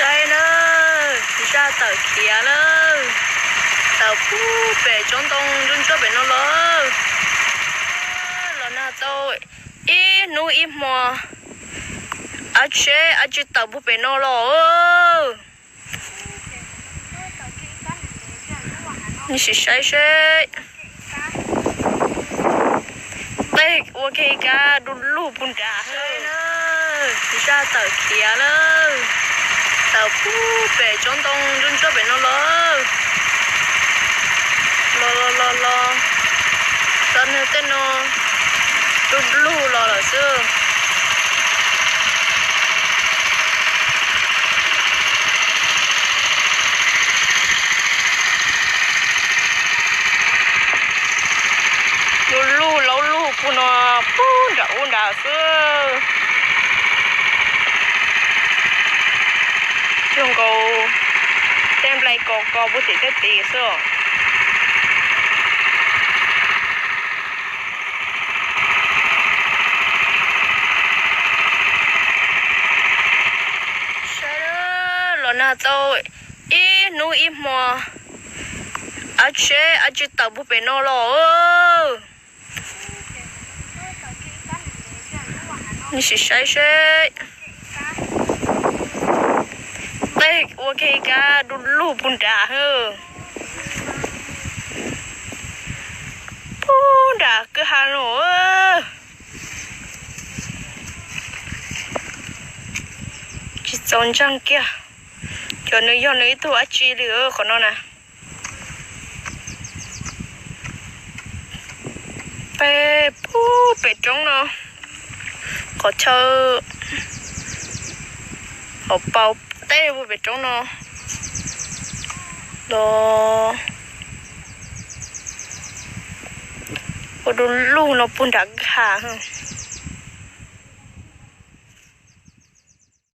Saib na, zaj tawm khiav lawm, tawm puag pem tsob ntoo ntsuab ntsuab pem no los. Los nag tau ib hnub ib hmo, ab tsheb ab tsi tawm puag pem no los. Nej sim saib seb, tej ua kiag kab du lug puag nrad. Zaj tawm khiav lawm, tawm puag pem tsob ntoo ntsuab ntsuab pem no los. Los los los los, tau nag tej no du lug los lawm xwb. Du lug laub lug puag no, puag nram ub nrad xwb. Zoo nkaus tej nplai kos kos puag tim tej tid xwb. Saib, los nag tau ib hnub ib hmo, ab tsheb ab tsi tawm puag pem no los. Nej sim saib seb, tej ua kiag kab du lug puag nrad, puag nram kwj ha no. Tsis txaus ntseeg kiag, cov nws yog nws ib tug dab tsi li qhov no na. Peb puag pem roob no, qhov chaw, qhov paus tej puag pem roob no los, ua du lug no puag nram kwj ha.